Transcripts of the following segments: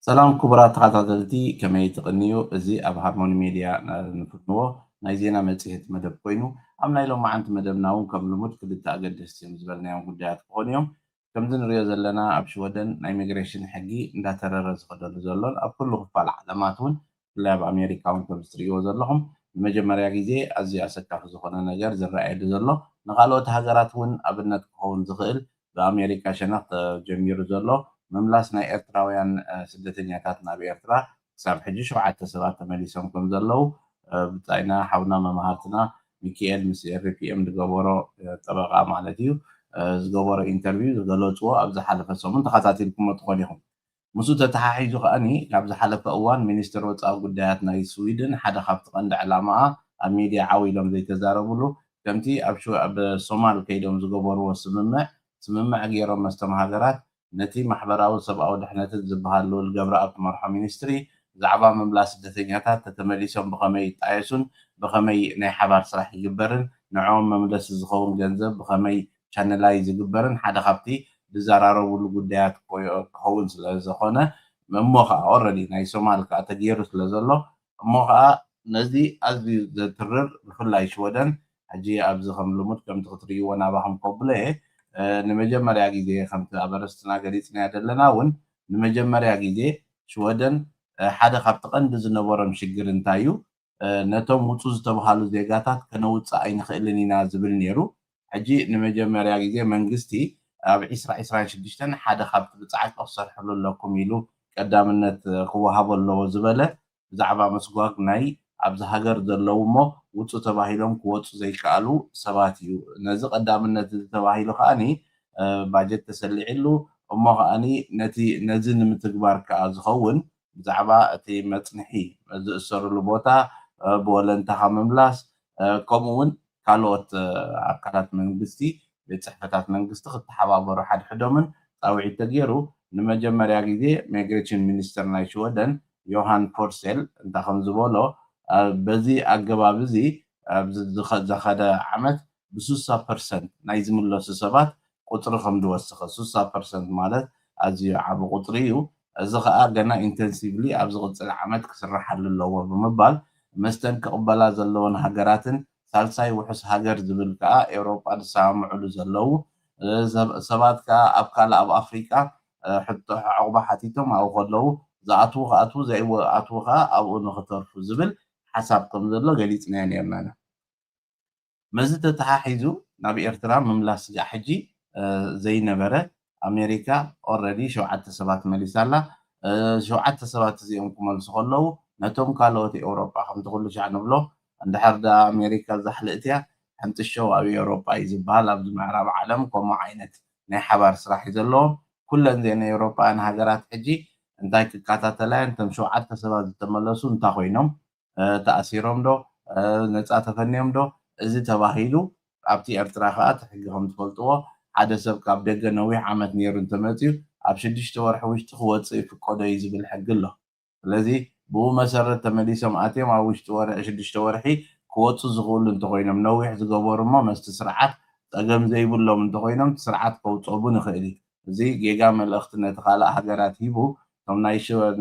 ሰላም ክቡራት ተኸታተልቲ፣ ከመይ ትቕንዩ? እዚ ኣብ ሃርሞኒ ሜድያ ንፍንዎ ናይ ዜና መጽሔት መደብ ኮይኑ፣ ኣብ ናይ ሎማዓንቲ መደብና እውን ከም ልሙድ ክልተ ኣገደስቲ እዮም ዝበልናዮም ጉዳያት ክኾኑ እዮም። ከምዚ ንሪኦ ዘለና ኣብ ሽወደን ናይ ኢሚግሬሽን ሕጊ እንዳተረረ ዝኸደሉ ዘሎን ኣብ ኩሉ ክፋል ዓለማት እውን ብፍላይ ኣብ ኣሜሪካ እውን ከም ዝትርእይዎ ዘለኹም ንመጀመርያ ግዜ ኣዝዩ ኣሰካፊ ዝኾነ ነገር ዝረኣየሉ ዘሎ ንካልኦት ሃገራት እውን ኣብነት ክኸውን ዝኽእል ብኣሜሪካ ሸነኽ ተጀሚሩ ዘሎ ምምላስ ናይ ኤርትራውያን ስደተኛታት ናብ ኤርትራ ክሳብ ሕጂ ሸውዓተ ሰባት ተመሊሶም ከም ዘለዉ ብጻይና ሓውና መማህርትና ሚኪኤል ምስ ኤርፒኤም ዝገበሮ ጠበቃ ማለት እዩ ዝገበሮ ኢንተርቪው ዝገለፅዎ ኣብ ዝሓለፈ ሰሙን ተኸታቲልኩሞ ትኾን ኢኹም። ምስኡ ተተሓሒዙ ከኣኒ ካብ ዝሓለፈ እዋን ሚኒስትር ወፃኢ ጉዳያት ናይ ስዊድን ሓደ ካብቲ ቀንዲ ዕላማኣ ኣብ ሚድያ ዓው ኢሎም ዘይተዛረብሉ ከምቲ ኣብ ሶማል ከይዶም ዝገበርዎ ስምምዕ ስምምዕ ገይሮም መስቶም ሃገራት ነቲ ማሕበራዊ ሰብኣዊ ድሕነትን ዝበሃል ልኡል ገብረኣብ ትመርሖ ሚኒስትሪ ብዛዕባ ምምላስ ስደተኛታት ተተመሊሶም ብኸመይ ይጣየሱን ብኸመይ ናይ ሓባር ስራሕ ይግበርን ንዕኦም መምለሲ ዝኸውን ገንዘብ ብኸመይ ቻነላይዝ ይግበርን ሓደ ካብቲ ዝዘራረብሉ ጉዳያት ክኸውን ስለ ዝኾነ እሞ ከዓ ኦረዲ ናይ ሶማል ከዓ ተገይሩ ስለ ዘሎ እሞ ከዓ ነዚ ኣዝዩ ዘትርር ብፍላይ ሽወደን ሕጂ ኣብዚ ከም ልሙድ ከምቲ ክትርእይዎ ናባኹም ከብሎ እየ ንመጀመርያ ግዜ ከምቲ ኣብ ኣርእስትና ገሊፅናዮ ዘለና እውን ንመጀመርያ ግዜ ሽወደን ሓደ ካብቲ ቀንዲ ዝነበሮም ሽግር እንታይ እዩ ነቶም ውፁ ዝተባሃሉ ዜጋታት ከነውፅእ ኣይንኽእልን ኢና ዝብል ነይሩ ሕጂ ንመጀመርያ ግዜ መንግስቲ ኣብ ዕስራ ዕስራን ሽዱሽተን ሓደ ካብቲ ብፃዕቂ ክሰርሕሉ ኣለኩም ኢሉ ቀዳምነት ክወሃቦ ኣለዎ ዝበለ ብዛዕባ ምስጓግ ናይ ኣብዚ ሃገር ዘለዉ እሞ ውፁ ተባሂሎም ክወፁ ዘይከኣሉ ሰባት እዩ ነዚ ቀዳምነት እዚ ተባሂሉ ከዓኒ ባጀት ተሰሊዕሉ እሞ ከዓኒ ነቲ ነዚ ንምትግባር ከዓ ዝኸውን ብዛዕባ እቲ መፅንሒ ዝእሰሩሉ ቦታ ብወለንታኻ ምምላስ ከምኡ እውን ካልኦት ኣካላት መንግስቲ ቤት ፅሕፈታት መንግስቲ ክተሓባበሩ ሓድሕዶምን ፃውዒት ተገይሩ ንመጀመርያ ግዜ ሚግሬሽን ሚኒስተር ናይ ሽወደን ዮሃን ፖርሴል እንታይ ከም ዝበሎ በዚ ኣገባብ እዚ ኣብዚ ዝኸደ ዓመት ብስሳ ፐርሰንት ናይ ዝምለሱ ሰባት ቁፅሪ ከም ዝወሰኸ ስሳ ፐርሰንት ማለት ኣዝዩ ዓቢ ቁፅሪ እዩ እዚ ከዓ ገና ኢንተንሲቭሊ ኣብ ዝቕፅል ዓመት ክስራሓሉ ኣለዎ ብምባል መስተን ክቕበላ ዘለዎን ሃገራትን ሳልሳይ ውሑስ ሃገር ዝብል ከዓ ኤውሮጳ ዝሰማምዕሉ ዘለዉ ሰባት ከዓ ኣብ ካልእ ኣብ ኣፍሪቃ ሕቶ ዕቑባ ሓቲቶም ኣብኡ ከለዉ ዝኣትዉ ክኣትዉ ዘይኣትዉ ከዓ ኣብኡ ንክተርፉ ዝብል ሓሳብ ከም ዘሎ ገሊፅናዮ ነርና ኢና። መዚ ተተሓሒዙ ናብ ኤርትራ ምምላስ ስጋዕ ሕጂ ዘይነበረ ኣሜሪካ ኦረዲ ሸውዓተ ሰባት መሊሳ ኣላ። ሸውዓተ ሰባት እዚኦም ክመልሱ ከለዉ ነቶም ካልኦት ኤውሮጳ ከምቲ ኩሉ ሻዕ ንብሎ እንድሕር ዳ ኣሜሪካ ዛሕልእትያ ሕንጥሸው ኣብ ኤውሮጳ እዩ ዝበሃል ኣብዚ ምዕራብ ዓለም ከምኡ ዓይነት ናይ ሓባር ስራሕ እዩ ዘለዎም ኩለን ዜና ኤውሮጳውያን ሃገራት ሕጂ እንታይ ክከታተላየን እቶም ሸውዓተ ሰባት ዝተመለሱ እንታይ ኮይኖም ተኣሲሮም ዶ ነፃ ተፈንዮም ዶ እዚ ተባሂሉ ኣብቲ ኤርትራ ከዓ እቲ ሕጊ ከም ትፈልጥዎ ሓደ ሰብ ካብ ደገ ነዊሕ ዓመት ነይሩ እንተመፅዩ ኣብ ሽዱሽተ ወርሒ ውሽጢ ክወፅእ ይፍቀዶ እዩ ዝብል ሕጊ ኣሎ ስለዚ ብኡ መሰረት ተመሊሶም ኣትዮም ኣብ ውሽጢ ወርሒ ሽዱሽተ ወርሒ ክወፁ ዝኽእሉ እንተኮይኖም ነዊሕ ዝገበሩ እሞ መስቲ ስርዓት ፀገም ዘይብሎም እንተኮይኖም እቲ ስርዓት ከውፀቡ ንኽእል እዩ እዚ ጌጋ መልእኽቲ ነቲ ካልእ ሃገራት ሂቡ እቶም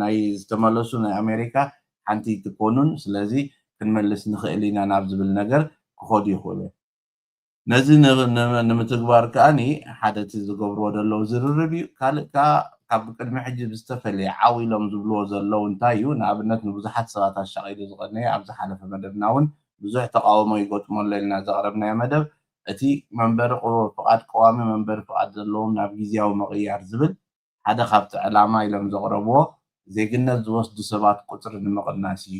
ናይ ዝተመለሱ ናይ ኣሜሪካ ሓንቲ ትኮኑን ስለዚ ክንመልስ ንኽእል ኢና ናብ ዝብል ነገር ክኸዱ ይኽእሉ ነዚ ንምትግባር ከዓኒ ሓደ እቲ ዝገብርዎ ዘለዉ ዝርርብ እዩ ካልእ ከዓ ካብ ቅድሚ ሕጂ ብዝተፈለየ ዓው ኢሎም ዝብልዎ ዘለዉ እንታይ እዩ ንኣብነት ንብዙሓት ሰባት ኣሻቒሉ ዝቐነየ ኣብ ዝሓለፈ መደብና እውን ብዙሕ ተቃውሞ ይገጥሞ ኣሎ ኢልና ዘቕረብናዮ መደብ እቲ መንበሪ ፍቓድ ቀዋሚ መንበሪ ፍቓድ ዘለዎም ናብ ግዝያዊ ምቕያር ዝብል ሓደ ካብቲ ዕላማ ኢሎም ዘቕረብዎ ዜግነት ዝወስዱ ሰባት ቁፅሪ ንምቕናስ እዩ።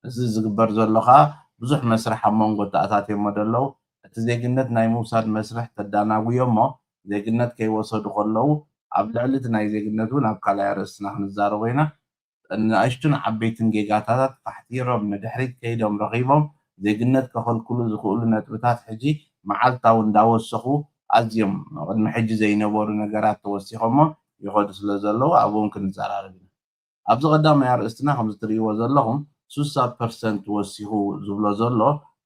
እዚ ዝግበር ዘሎ ከዓ ብዙሕ መስርሕ ኣብ መንጎ ተኣታትዮሞ ዘለዉ እቲ ዜግነት ናይ ምውሳድ መስርሕ ተዳናጉዮ እሞ ዜግነት ከይወሰዱ ከለዉ ኣብ ልዕሊ እቲ ናይ ዜግነት እውን ኣብ ካልኣይ ኣርእስትና ክንዛረቦ ኢና። ንኣሽቱን ዓበይትን ጌጋታታት ፋሕቲሮም ንድሕሪት ከይዶም ረኺቦም ዜግነት ከኸልክሉ ዝኽእሉ ነጥብታት ሕጂ መዓልታዊ እንዳወሰኹ ኣዝዮም ቅድሚ ሕጂ ዘይነበሩ ነገራት ተወሲኾሞ ይኸዱ ስለ ዘለዉ ኣብኡ እውን ክንዘራረብ ኢና። ኣብዚ ቀዳማይ ኣርእስትና ከምዚ ትርእይዎ ዘለኹም ስሳ ፐርሰንት ወሲኹ ዝብሎ ዘሎ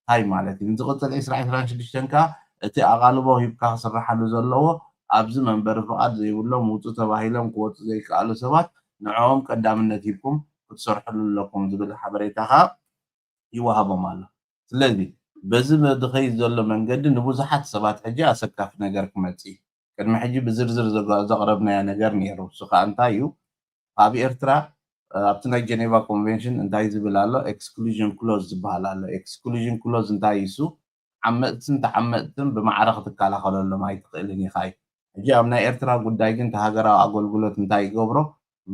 ታይ ማለት እዩ? ንዝቕፅል ዕስራ ዕስራን ሽዱሽተን ከዓ እቲ ኣቓልቦ ሂብካ ክስርሓሉ ዘለዎ ኣብዚ መንበሪ ፍቓድ ዘይብሎም ውፁ ተባሂሎም ክወፁ ዘይከኣሉ ሰባት ንዕኦም ቀዳምነት ሂብኩም ክትሰርሕሉ ኣለኩም ዝብል ሓበሬታ ከዓ ይወሃቦም ኣሎ። ስለዚ በዚ ዝኸይድ ዘሎ መንገዲ ንብዙሓት ሰባት ሕጂ ኣሰካፊ ነገር ክመፅእ እዩ። ቅድሚ ሕጂ ብዝርዝር ዘጋ- ዘቕረብናዮ ነገር ነይሩ። እሱ ከዓ እንታይ እዩ? ኣብ ኤርትራ ኣብቲ ናይ ጀኔቫ ኮንቨንሽን እንታይ ዝብል ኣሎ? ኤክስክሉዥን ክሎዝ ዝበሃል ኣሎ። ኤክስክሉዥን ክሎዝ እንታይ እዩ? እሱ ዓመፅትን ተዓመፅትን ብማዕረ ክትከላኸለሎም ኣይትኽእልን ኢኻ እዩ። ሕጂ ኣብ ናይ ኤርትራ ጉዳይ ግን እቲ ሃገራዊ ኣገልግሎት እንታይ ይገብሮ?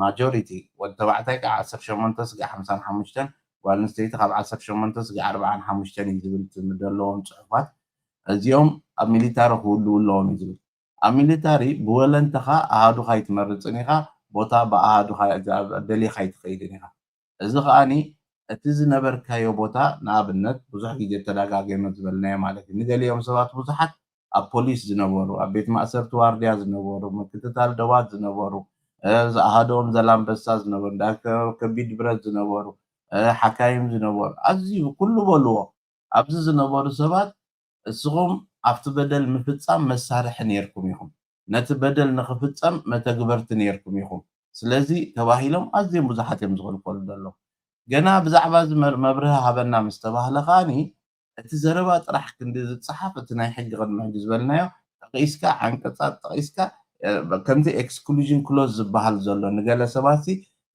ማጆሪቲ ወዲ ተባዕታይ ከዓ ዓሰርተ ሸሞንተ ስጋዕ ሓምሳን ሓሙሽተን፣ ጓል ኣንስተይቲ ካብ ዓሰርተ ሸሞንተ ስጋዕ ኣርባዓን ሓሙሽተን እዩ ዝብል ዘለዎም ፅሑፋት እዚኦም ኣብ ሚሊታሪ ክህልው ኣለዎም እዩ ዝብል። ኣብ ሚሊታሪ ብወለንተኻ ኣሃዱኻ ኣይትመርፅን ኢኻ፣ ቦታ ብኣሃዱኻ ደሊኻ ኣይትኸይድን ኢኻ። እዚ ከዓኒ እቲ ዝነበርካዮ ቦታ ንኣብነት ብዙሕ ግዜ ተደጋገመ ዝበልናዮ ማለት እዩ። ንገሊኦም ሰባት ብዙሓት ኣብ ፖሊስ ዝነበሩ፣ ኣብ ቤት ማእሰርቲ ዋርድያ ዝነበሩ፣ ምክትታል ደባት ዝነበሩ፣ ዝኣሃደኦም ዘላንበሳ ዝነበሩ፣ እንዳ ከቢድ ብረት ዝነበሩ፣ ሓካይም ዝነበሩ፣ ኣዝዩ ኩሉ በልዎ ኣብዚ ዝነበሩ ሰባት እስኹም ኣብቲ በደል ምፍፃም መሳርሒ ነይርኩም ኢኹም፣ ነቲ በደል ንኽፍፀም መተግበርቲ ነይርኩም ኢኹም። ስለዚ ተባሂሎም ኣዝዮም ብዙሓት እዮም ዝኽልከሉ ዘለዉ። ገና ብዛዕባ እዚ መብርሂ ሃበና ምስ ተባህለ ከዓኒ እቲ ዘረባ ጥራሕ ክንዲ ዝፀሓፍ እቲ ናይ ሕጊ ቅድሚ ሕጂ ዝበልናዮ ጠቒስካ ዓንቀፃት ጠቒስካ ከምቲ ኤክስክሉዥን ክሎዝ ዝበሃል ዘሎ ንገለ ሰባት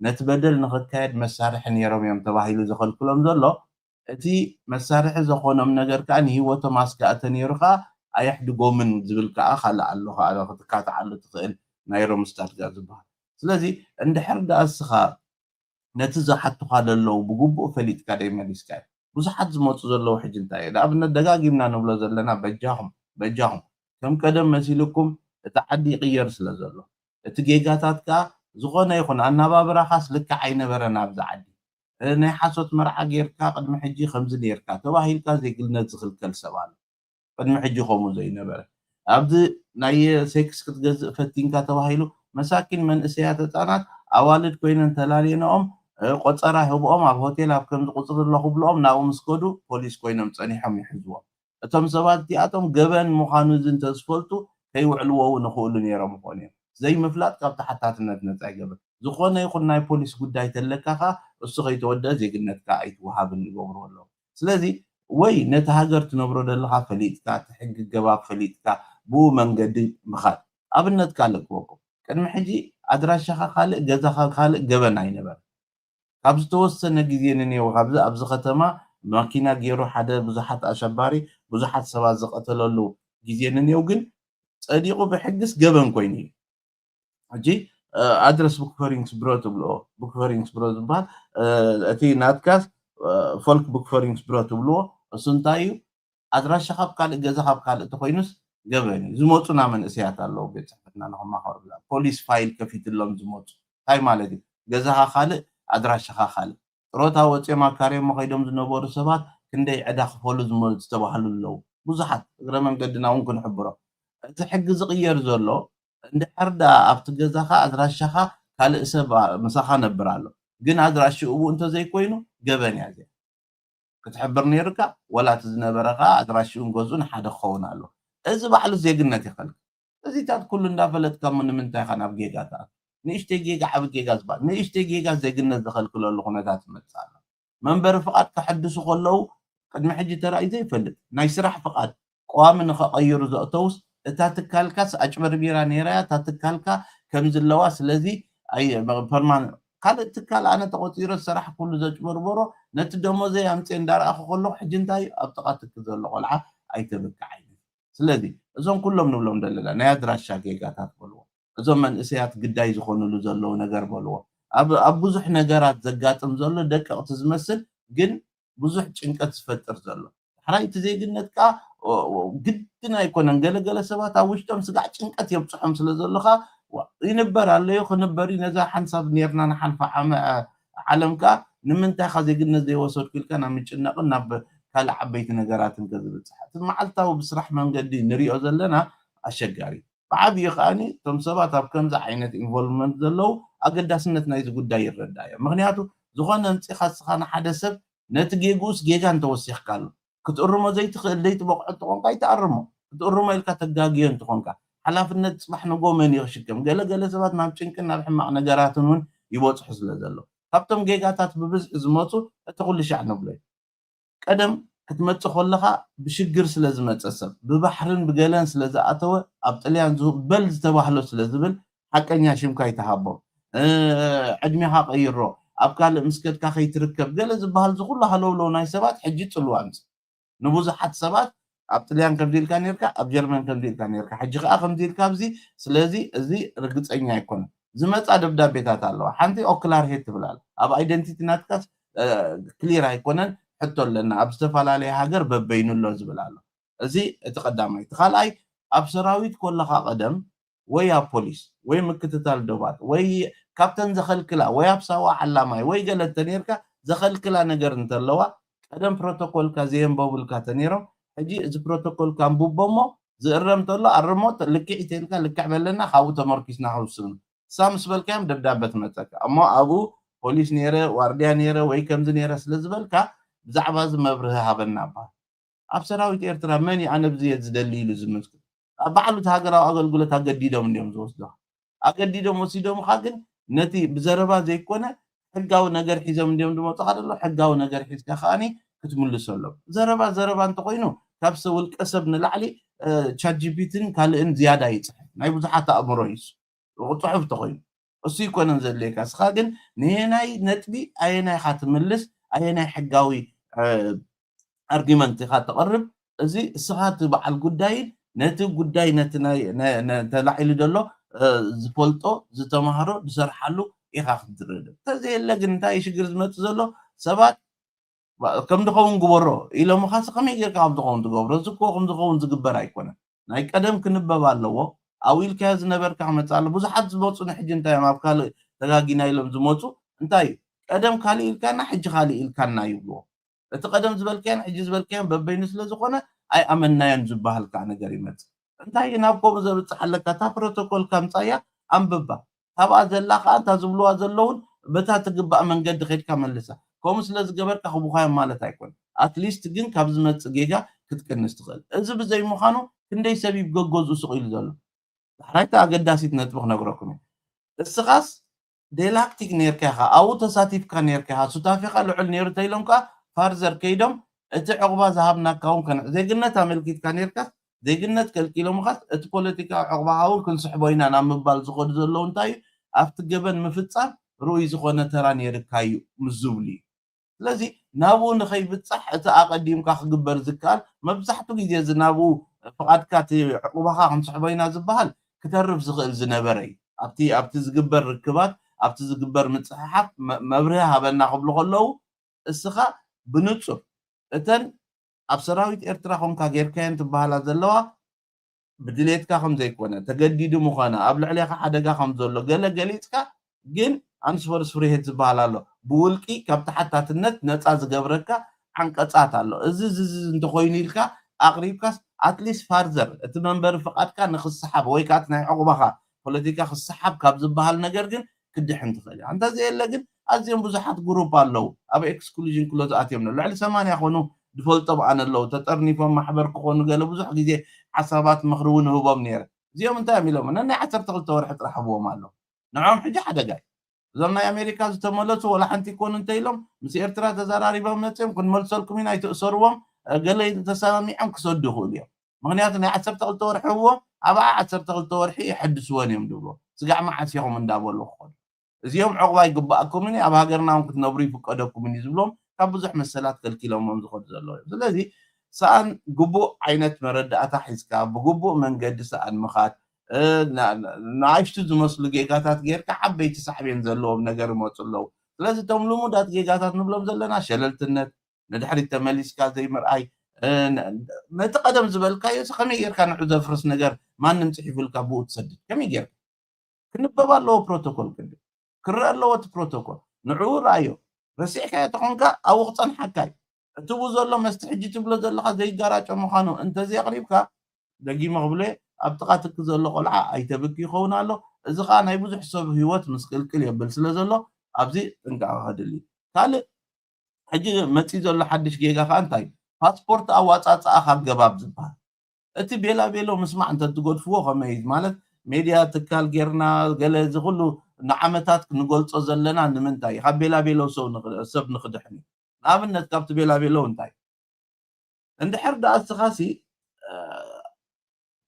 ነቲ በደል ንኽካየድ መሳርሒ ነይሮም እዮም ተባሂሉ ዘኸልክሎም ዘሎ እቲ መሳርሒ ዝኾኖም ነገር ከዓ ንህይወቶም ኣስጋእተ ነይሩ ከዓ ኣየሕድጎምን ዝብል ከዓ ካልእ ኣሎ ከዓ ክትካትዓሉ ትኽእል ናይ ሮምስታድ ጋር ዝበሃል ስለዚ እንድሕር ደኣ እስኻ ነቲ ዝሓቱኻ ዘለዉ ብግቡእ ፈሊጥካ ደይመሊስካ እዩ ብዙሓት ዝመፁ ዘለዉ ሕጂ እንታይ እዩ ንኣብነት ደጋጊምና ንብሎ ዘለና በጃኹም በጃኹም ከም ቀደም መሲልኩም እቲ ዓዲ ይቕየር ስለ ዘሎ እቲ ጌጋታት ከዓ ዝኾነ ይኹን ኣናባብራኻስ ልክዕ ኣይነበረን ኣብዚ ዓዲ ናይ ሓሶት መርዓ ጌርካ ቅድሚ ሕጂ ከምዚ ኔርካ ተባሂልካ ዜግነት ዝኽልከል ሰብ ኣሎ ቅድሚ ሕጂ ከምኡ ዘይነበረ ኣብዚ ናይ ሴክስ ክትገዝእ ፈቲንካ ተባሂሉ መሳኪን መንእሰያት ህፃናት ኣዋልድ ኮይነን ተላልየንኦም ቆፀራ ህብኦም ኣብ ሆቴል ኣብ ከምዚ ቁፅሪ ኣለኹ ብልኦም ናብኡ ምስ ከዱ ፖሊስ ኮይኖም ፀኒሖም ይሕዝዎም እቶም ሰባት እዚኣቶም ገበን ምዃኑ እዚ እንተዝፈልጡ ከይውዕልዎ እውን ይኽእሉ ነይሮም ይኾኑ እዮም ዘይምፍላጥ ካብ ተሓታትነት ነፃ ይገብር ዝኾነ ይኹን ናይ ፖሊስ ጉዳይ ተለካ ከዓ እሱ ከይተወደአ ዜግነትካ ኣይትወሃብን ይገብሩ ኣለዉ ስለዚ ወይ ነቲ ሃገር ትነብሮ ዘለካ ፈሊጥካ እቲ ሕጊ ገባብ ፈሊጥካ ብኡ መንገዲ ምኻድ ኣብነት ካልእ ክበኩም ቅድሚ ሕጂ ኣድራሻኻ ካልእ ገዛኻ ካልእ ገበን ኣይነበረ ካብ ዝተወሰነ ግዜ ንኔው ካብዚ ኣብዚ ከተማ ማኪና ገይሩ ሓደ ብዙሓት ኣሸባሪ ብዙሓት ሰባት ዝቀተለሉ ግዜ ንኔው ግን ጸዲቑ ብሕግስ ገበን ኮይኑ እዩ። ሕጂ ኣድረስ ቡክፈሪንግስ ብሮ ትብልኦ ቡክፈሪንግስ ብሮ ዝበሃል እቲ ናትካስ ፎልክ ቡክፈሪንግስ ብሮ ትብልዎ እሱ እንታይ እዩ ኣድራሻ ካብ ካልእ ገዛ ካብ ካልእ ተኮይኑስ ገበን እዩ ዝመፁና መንእሰያት ኣለዉ ቤት ፅሕፈትና ንክማኸሩ ፖሊስ ፋይል ከፊትሎም ዝመፁ እንታይ ማለት እዩ ገዛኻ ካልእ ኣድራሻኻ ካልእ ጥሮታ ወፂኦም ኣካርዮሞ ከይዶም ዝነበሩ ሰባት ክንደይ ዕዳ ክፈሉ ዝተባህሉ ኣለዉ ብዙሓት እግረ መንገድና እውን ክንሕብሮ እቲ ሕጊ ዝቕየር ዘሎ እንድሕር ደኣ ኣብቲ ገዛኻ ኣድራሻኻ ካልእ ሰብ ምሳኻ ነብር ኣሎ ግን ኣድራሽኡ ብኡ እንተዘይኮይኑ ገበን እያ እዚኣ ክትሕብር ነይሩካ ወላ እቲ ዝነበረ ከዓ ኣድራሽኡን ገዝኡን ሓደ ክኸውን ኣሎ እዚ ባዕሉ ዜግነት ይኸልክል እዚታት ኩሉ እንዳፈለጥካ እሞ ንምንታይ ኢኻ ናብ ጌጋ ትኣቱ ንእሽተይ ጌጋ ዓቢ ጌጋ ዝበሃል ንእሽተይ ጌጋ ዜግነት ዝኸልክለሉ ኩነታት ይመፅእ ኣሎ መንበሪ ፍቓድ ከሐድሱ ከለዉ ቅድሚ ሕጂ ተራእዩ ዘይፈልጥ ናይ ስራሕ ፍቓድ ቀዋሚ ንኸቐይሩ ዘእተውስ እታ ትካልካስ ኣጭበርቢራ ነይራ እያ እታ ትካልካ ከምዚ ኣለዋ ስለዚ ፐርማን ካልእ ትካል ኣነ ተቆፂረ ዝሰራሕ ኩሉ ዘጭበርበሮ ነቲ ደሞዘይ ኣምፅየ እንዳረኣኹ ከለኹ ሕጂ እንታይ ኣብ ጥቓ ትክ ዘሎ ቆልዓ ኣይተብቅዓይ ስለዚ እዞም ኩሎም ንብሎም ዘለና ናይ ኣድራሻ ጌጋታት በልዎ እዞም መንእሰያት ግዳይ ዝኾኑሉ ዘለዉ ነገር በልዎ ኣብ ብዙሕ ነገራት ዘጋጥም ዘሎ ደቀቕቲ ዝመስል ግን ብዙሕ ጭንቀት ዝፈጥር ዘሎ ዳሕራይ እቲ ዜግነት ከዓ ግድን ኣይኮነን ገለገለ ሰባት ኣብ ውሽጦም ስጋዕ ጭንቀት የብፅሖም ስለ ዘለካ ይንበር ኣለዩ ክንበር እዩ ነዛ ሓንሳብ ኔርና ንሓልፋ ዓመ ዓለም ከዓ ንምንታይ ካ ዜግነት ዘይወሰድኩ ኢልካ ናብ ምጭነቕን ናብ ካልእ ዓበይቲ ነገራትን ከዝብፅሕ እቲ መዓልታዊ ብስራሕ መንገዲ ንሪኦ ዘለና ኣሸጋሪ ብዓብዩ ከዓኒ እቶም ሰባት ኣብ ከምዚ ዓይነት ኢንቮልቭመንት ዘለዉ ኣገዳስነት ናይዚ ጉዳይ ይረዳ እዮም ምክንያቱ ዝኾነ ኣምፂኻ ስኻ ንሓደ ሰብ ነቲ ጌግኡስ ጌጋ እንተወሲኽካሉ ክትእርሞ ዘይትኽእል ዘይትበቕዖ እንትኾንካ ኣይትኣርሞ ክትእርሞ ኢልካ ተጋግዮ እንትኾንካ ሓላፍነት ፅባሕ ንጎ መን እዩ ክሽከም ገለገለ ሰባት ናብ ጭንቅን ናብ ሕማቕ ነገራትን እውን ይበፅሑ ስለ ዘሎ፣ ካብቶም ጌጋታት ብብዝሒ ዝመፁ እቲ ኩሉ ሻዕ ንብሎ እዩ። ቀደም ክትመፅእ ከለኻ ብሽግር ስለ ዝመፀ ሰብ፣ ብባሕርን ብገለን ስለ ዝኣተወ፣ ኣብ ጥልያን ዝሁ በል ዝተባህሎ ስለ ዝብል ሓቀኛ ሽምካ ይተሃቦም። ዕድሜኻ ቀይሮ፣ ኣብ ካልእ ምስ ከድካ ከይትርከብ ገለ ዝበሃል ዝኩሉ ሃለውለው ናይ ሰባት ሕጂ ፅልዋ ኣምፅ። ንብዙሓት ሰባት ኣብ ጥልያን ከምዚ ኢልካ ነርካ፣ ኣብ ጀርመን ከምዚ ኢልካ ነርካ፣ ሕጂ ከዓ ከምዚ ኢልካ ኣብዚ። ስለዚ እዚ ርግፀኛ ኣይኮነን። ዝመፃ ደብዳቤታት ኣለዋ። ሓንቲ ኦክላር ሄድ ትብል ኣላ። ኣብ ኣይደንቲቲ ናትካ ክሊር ኣይኮነን፣ ሕቶ ኣለና። ኣብ ዝተፈላለየ ሃገር በበይኑ ኣሎ ዝብል ኣሎ። እዚ እቲ ቀዳማይ። እቲ ካልኣይ፣ ኣብ ሰራዊት ኮለኻ ቀደም ወይ ኣብ ፖሊስ ወይ ምክትታል ዶባት ወይ ካብተን ዘኸልክላ ወይ ኣብ ሳዋ ዓላማይ ወይ ገለ እንተኔርካ ዘኸልክላ ነገር እንተለዋ፣ ቀደም ፕሮቶኮልካ ዘየንበቡልካ ተኔሮም፣ ሕጂ እዚ ፕሮቶኮልካ ኣንብቦ እሞ ዝእረም ተሎ ኣርሞ፣ ልክዕ ኢተልካ ልክዕ በለና፣ ካብኡ ተመርኪስና ክውስኑ። እሳ ምስ በልካዮም ደብዳበ ትመፀካ እሞ ኣብኡ ፖሊስ ነይረ፣ ዋርድያ ነይረ ወይ ከምዚ ነይረ ስለ ዝበልካ ብዛዕባ እዚ መብርሂ ሃበና እባ። ኣብ ሰራዊት ኤርትራ መን እዩ ኣነ ብዚ እየ ዝደሊ ኢሉ ዝምልክት? ኣብ ባዕሉ እቲ ሃገራዊ ኣገልግሎት ኣገዲዶም እንዲዮም ዝወስዱኻ። ኣገዲዶም ወሲዶምኻ ግን ነቲ ብዘረባ ዘይኮነ ሕጋዊ ነገር ሒዞም እንዲዮም ዝመፁኻ ዘሎ። ሕጋዊ ነገር ሒዝካ ከኣኒ ክትምልሰሎም። ዘረባ ዘረባ እንተኮይኑ ካብ ሰ ውልቀ ሰብ ንላዕሊ ቻት ጂፒቲን ካልእን ዝያዳ ይፅሕፍ። ናይ ብዙሓት ኣእምሮ እዩ እሱ። ጽሑፍ ተኾይኑ እሱ ይኮነን ዘድልየካ። እስኻ ግን ንየናይ ነጥቢ ኣየናይ ኢኻ ትምልስ፣ ኣየናይ ሕጋዊ ኣርጊመንት ኢኻ ተቕርብ? እዚ እስኻ እቲ በዓል ጉዳይን ነቲ ጉዳይ ነቲ ናይ- ነ- ነ- ተላዒሉ ዘሎ ዝፈልጦ ዝተማህሮ ዝሰርሓሉ ኢኻ ክትርድእ። እንተዘየለ ግን እንታይ እዩ ሽግር ዝመጽእ ዘሎ? ሰባት ከም ዝኸውን ግበሮ ኢሎምኻስ ከመይ ጌርካ ከም ዝኸውን ትገብሮ? እዚ እኮ ከም ዝኸውን ዝግበር ኣይኮነን። ናይ ቀደም ክንበብ ኣለዎ። ኣብኡ ኢልካዮ ዝነበርካ ክመጽእ ኣሎ። ብዙሓት ዝመጹ ንሕጂ እንታይ እዮም ኣብ ካልእ ተጋጊና ኢሎም ዝመጹ? እንታይ እዩ ቀደም ካልእ ኢልካና ሕጂ ካልእ ኢልካና ይብልዎ። እቲ ቀደም ዝበልካዮን ሕጂ ዝበልካዮን በበይኑ ስለ ዝኾነ ኣይኣመንናዮን ዝበሃል ከዓ ነገር ይመጽእ። እንታይ ግን ናብ ከምኡ ዘብጽሕ ኣለካ? እታ ፕሮቶኮል ካምጻያ ኣንብባ። ካብኣ ዘላ ከዓ እታ ዝብልዋ ዘለውን በታ ትግባእ መንገዲ ከድካ መልሳ። ከምኡ ስለ ዝገበርካ ክቡኻዮም ማለት ኣይኮን። ኣትሊስት ግን ካብ ዝመፅእ ጌጋ ክትቅንስ ትኽእል። እዚ ብዘይምዃኑ ክንደይ ሰብ እዩ ገገዝኡ ስቕ ኢሉ ዘሎ። ዳሕራይታ ኣገዳሲት ነጥቢ ክነግረኩም እዩ። እስኻስ ዴላክቲክ ነርካ ኢኻ፣ ኣብኡ ተሳቲፍካ ነርካ ኢኻ፣ ሱታፌኻ ልዑል ነይሩ ተኢሎም ከዓ ፋርዘር ከይዶም እቲ ዕቑባ ዝሃብናካ እውን ከነ ዜግነት ኣመልኪትካ ነርካስ ዜግነት ከልኪሎምኻስ እቲ ፖለቲካዊ ዕቑባኻ እውን ክንስሕቦ ኢና ናብ ምባል ዝኸዱ ዘለዉ እንታይ እዩ ኣብቲ ገበን ምፍፃም ርኡይ ዝኾነ ተራ ነይርካ እዩ ምስ ዝብሉ እዩ። ስለዚ ናብኡ ንኸይብፃሕ እቲ ኣቐዲምካ ክግበር ዝከኣል መብዛሕቱ ግዜ እዚ ናብኡ ፍቓድካ እቲ ዕቑባኻ ክንስሕቦ ኢና ዝበሃል ክተርፍ ዝኽእል ዝነበረ እዩ ኣብቲ ኣብቲ ዝግበር ርክባት ኣብቲ ዝግበር ምፅሕሓፍ መብርሂ ሃበና ክብሉ ከለዉ እስኻ ብንፁር እተን ኣብ ሰራዊት ኤርትራ ኮንካ ጌርካየን ትበሃላ ዘለዋ ብድሌትካ ከም ዘይኮነ ተገዲዱ ምዃነ ኣብ ልዕሌኻ ሓደጋ ከም ዘሎ ገለ ገሊፅካ ግን ኣንስፈርስፍሪሄት ዝበሃል ኣሎ ብውልቂ ካብ ተሓታትነት ነፃ ዝገብረካ ዓንቀፃት ኣሎ እዚ ዝዚ እንተኮይኑ ኢልካ ኣቅሪብካስ ኣትሊስት ፋርዘር እቲ መንበሪ ፍቃድካ ንክሰሓብ ወይ ከዓ ናይ ዕቁባኻ ፖለቲካ ክሰሓብ ካብ ዝበሃል ነገር ግን ክድሕን ትኽእል እያ። እንተዘየለ ግን ኣዝዮም ብዙሓት ግሩፕ ኣለዉ ኣብ ኤክስክሉዥን ክሎዝ ኣትዮም ነው ልዕሊ ሰማንያ ኮኑ ዝፈልጦም ኣነ ኣለዉ ተጠርኒፎም ማሕበር ክኾኑ ገለ ብዙሕ ግዜ ሓሳባት ምኽሪ እውን ህቦም ነይረ። እዚኦም እንታይ እዮም ኢሎም ነናይ ዓሰርተ ክልተ ወርሒ ጥራሕ ህብዎም ኣሎ። ንዖም ሕጂ ሓደጋ እዩ። እዞም ናይ ኣሜሪካ ዝተመለሱ ወላ ሓንቲ ይኮኑ እንተ ኢሎም ምስ ኤርትራ ተዘራሪቦም መፅኦም ክንመልሰልኩም ኢና ኣይትእሰርዎም ገለ ተሰማሚዖም ክሰዱ ይኽእሉ እዮም። ምክንያቱ ናይ ዓሰርተ ክልተ ወርሒ ህብዎም ኣብኣ ዓሰርተ ክልተ ወርሒ ይሐድስወን እዮም ዝብሎ ስጋዕ መዓስ ኢኹም እንዳበሉ ክኾኑ እዚኦም ዕቑባ ይግባኣኩምን ኣብ ሃገርና እውን ክትነብሩ ይፍቀደኩምን እዩ ዝብሎም ካብ ብዙሕ መሰላት ከልኪሎሞም ዝኸዱ ዘለዉ እዮም ስለዚ ሰኣን ግቡእ ዓይነት መረዳእታ ሒዝካ ብግቡእ መንገዲ ሰኣን ምኻድ ንኣሽቱ ዝመስሉ ጌጋታት ጌርካ ዓበይቲ ሳዕቤን ዘለዎም ነገር ይመፁ ኣለዉ ስለዚ እቶም ልሙዳት ጌጋታት ንብሎም ዘለና ሸለልትነት ንድሕሪት ተመሊስካ ዘይምርኣይ ነቲ ቀደም ዝበልካዮ ከመይ ጌርካ ንዑ ዘፍርስ ነገር ማንም ፅሒፉልካ ብኡ ትሰድድ ከመይ ጌርካ ክንበብ ኣለዎ ፕሮቶኮል ቅድም ክረአ ኣለዎ እቲ ፕሮቶኮል ንዕኡ ረኣዮ ረሲዕካዮ ተኾንካ ኣብኡ ክፀንሓካ እዩ እቲ ብኡ ዘሎ መስቲ ሕጂ ትብሎ ዘለካ ዘይጋራጮ ምዃኑ እንተዘየቕሪብካ ደጊመ ክብሎ ኣብ ጥቓ ትኪ ዘሎ ቆልዓ ኣይተብኪ ይኸውን ኣሎ እዚ ከዓ ናይ ብዙሕ ሰብ ህይወት ምስቅልቅል የብል ስለ ዘሎ ኣብዚ ጥንቃቐ ከድሊ ካልእ ሕጂ መፂ ዘሎ ሓድሽ ጌጋ ከዓ እንታይ ፓስፖርት ኣዋፃፅኣ ካብ ገባብ ዝበሃል እቲ ቤላ ቤሎ ምስማዕ እንተትገድፍዎ ከመይ ማለት ሜድያ ትካል ጌርና ገለ እዚ ኩሉ ንዓመታት ክንገልጾ ዘለና ንምንታይ እዩ? ካብ ቤላቤሎ ሰብ ንኽ- ሰብ ንኽድሕን እዩ። ንኣብነት ካብቲ ቤላቤሎ እንታይ? እንድሕር ደኣ እስኻሲ እ፣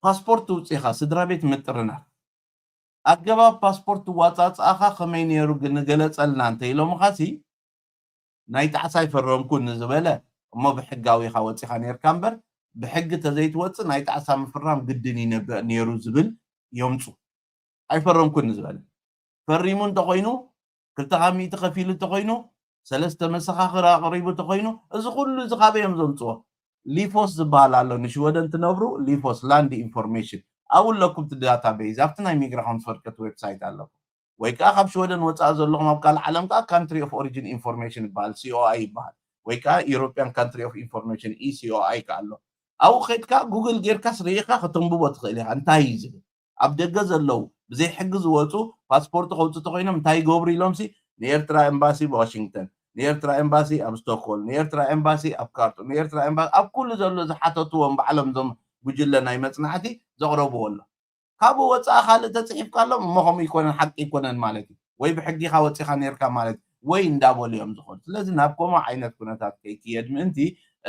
ፓስፖርት ውፂኻ ስድራ ቤት ምጥርናፍ ኣገባብ ፓስፖርት ዋፃፅኣኻ ከመይ ነይሩ ግን ንገለፀልና እንተ ኢሎምኻሲ ናይ ጣዕሳ ኣይፈረምኩን ንዝበለ እሞ ብሕጋዊ ኢኻ ወፂኻ ነርካ እምበር ብሕጊ ተዘይትወፅእ ናይ ጣዕሳ ምፍራም ግድን ይነብዕ ነይሩ ዝብል የምፁ። ኣይፈረምኩን ንዝበለ ፈሪሙ እንተኮይኑ ክልተ ካብ ሚእቲ ከፊሉ እንተኮይኑ ሰለስተ መሰኻኽር ኣቕሪቡ እንተኮይኑ እዚ ኩሉ እዚ ካበይ እዮም ዘምፅዎ? ሊፎስ ዝበሃል ኣሎ ንሽወደን ትነብሩ ሊፎስ ላንድ ኢንፎርሜሽን ኣብኡ ኣለኩም እቲ ዳታ ቤዝ ኣብቲ ናይ ሚግራኮንትፈርከት ዌብሳይት ኣለኩም ወይ ከዓ ካብ ሽወደን ወፃኢ ዘለኹም ኣብ ካልእ ዓለም ከዓ ካንትሪ ኦፍ ኦሪጂን ኢንፎርሜሽን ይበሃል ሲኦኣይ ይበሃል ወይ ከዓ ኢሮፒያን ካንትሪ ኦፍ ኢንፎርሜሽን ኢሲኦኣይ ከዓ ኣሎ ኣብኡ ከድካ ጉግል ጌርካስ ርኢኻ ከተንብቦ ትኽእል ኢኻ እንታይ እዩ ዝብል ኣብ ደገ ዘለዉ ብዘይ ሕጊ ዝወፁ ፓስፖርት ከውፁ ተኮይኖም እንታይ ይገብሩ ኢሎምሲ ንኤርትራ ኤምባሲ ብዋሽንግተን ንኤርትራ ኤምባሲ ኣብ ስቶክሆልም ንኤርትራ ኤምባሲ ኣብ ካርቱም ንኤርትራ ኤምባሲ ኣብ ኩሉ ዘሎ ዝሓተትዎም ባዕሎም ዞም ጉጅለ ናይ መፅናዕቲ ዘቕረብዎ ኣሎ ካብኡ ወፃኢ ካልእ ተፅሒፍካሎም እሞ ከምኡ ይኮነን ሓቂ ይኮነን ማለት እዩ ወይ ብሕጊኻ ወፂኻ ነርካ ማለት ወይ እንዳበሉ እዮም ዝኮኑ ስለዚ ናብ ከምኡ ዓይነት ኩነታት ከይክየድ ምእንቲ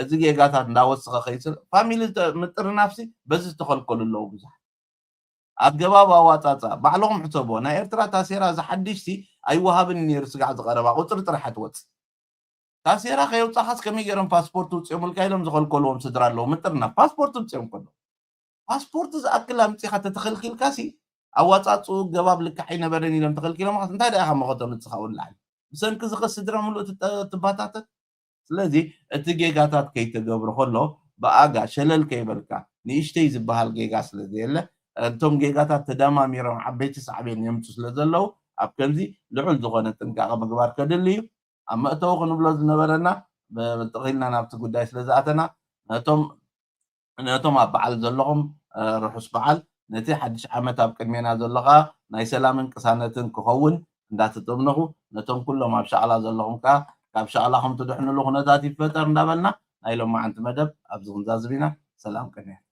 እዚ ጌጋታት እንዳወስኸ ከይስር ፋሚሊ ምጥርናፍሲ በዚ ዝተኸልከሉ ኣለዉ ብዙሓት ኣገባብ ኣዋፃፃ ባዕልኹም ሕሰብዎ ናይ ኤርትራ ታሴራ እዚ ሓድሽሲ ኣይወሃብን ነይሩ ስጋዕ ዝቐረባ ቁፅሪ ጥራሕ ትወፅእ ታሴራ ከየውፃኻስ ከመይ ገይሮም ፓስፖርት ውፅኦምልካ ኢሎም ዝኸልከልዎም ስድራ ኣለዉ ምጥርናፍ ፓስፖርት ውፅኦም ከሎ ፓስፖርት ዝኣክል ኣምፂኻ ተተኸልኪልካሲ ኣዋፃፅኡ ገባብ ልክዕ ኣይነበረን ኢሎም ተኸልኪሎምኻስ እንታይ ደኣ ኢኻ መኸቶ ምፅኻ ውላዕሊ ብሰንኪ ዝኸ ስድራ ምሉእ ትባታተን ስለዚ እቲ ጌጋታት ከይተገብሩ ከሎ ብኣጋ ሸለል ከይበልካ ንእሽተይ ዝበሃል ጌጋ ስለ ዘየለ እቶም ጌጋታት ተደማሚሮም ዓበይቲ ሳዕቤን የምፁ ስለ ዘለዉ ኣብ ከምዚ ልዑል ዝኾነ ጥንቃቐ ምግባር ከድሊ እዩ ኣብ መእተዊ ክንብሎ ዝነበረና ብጥቕልና ናብቲ ጉዳይ ስለ ዝኣተና ነቶም ነቶም ኣብ በዓል ዘለኹም ርሑስ በዓል ነቲ ሓድሽ ዓመት ኣብ ቅድሜና ዘሎ ከዓ ናይ ሰላምን ቅሳነትን ክኸውን እንዳተጠምነኹ ነቶም ኩሎም ኣብ ሻቕላ ዘለኹም ከዓ ካብ ሻቕላኹም ትድሕንሉ ኩነታት ይፈጠር እንዳበልና ናይ ሎማዓንቲ መደብ ኣብዚ ክንዛዝብ ኢና ሰላም ቅድሜና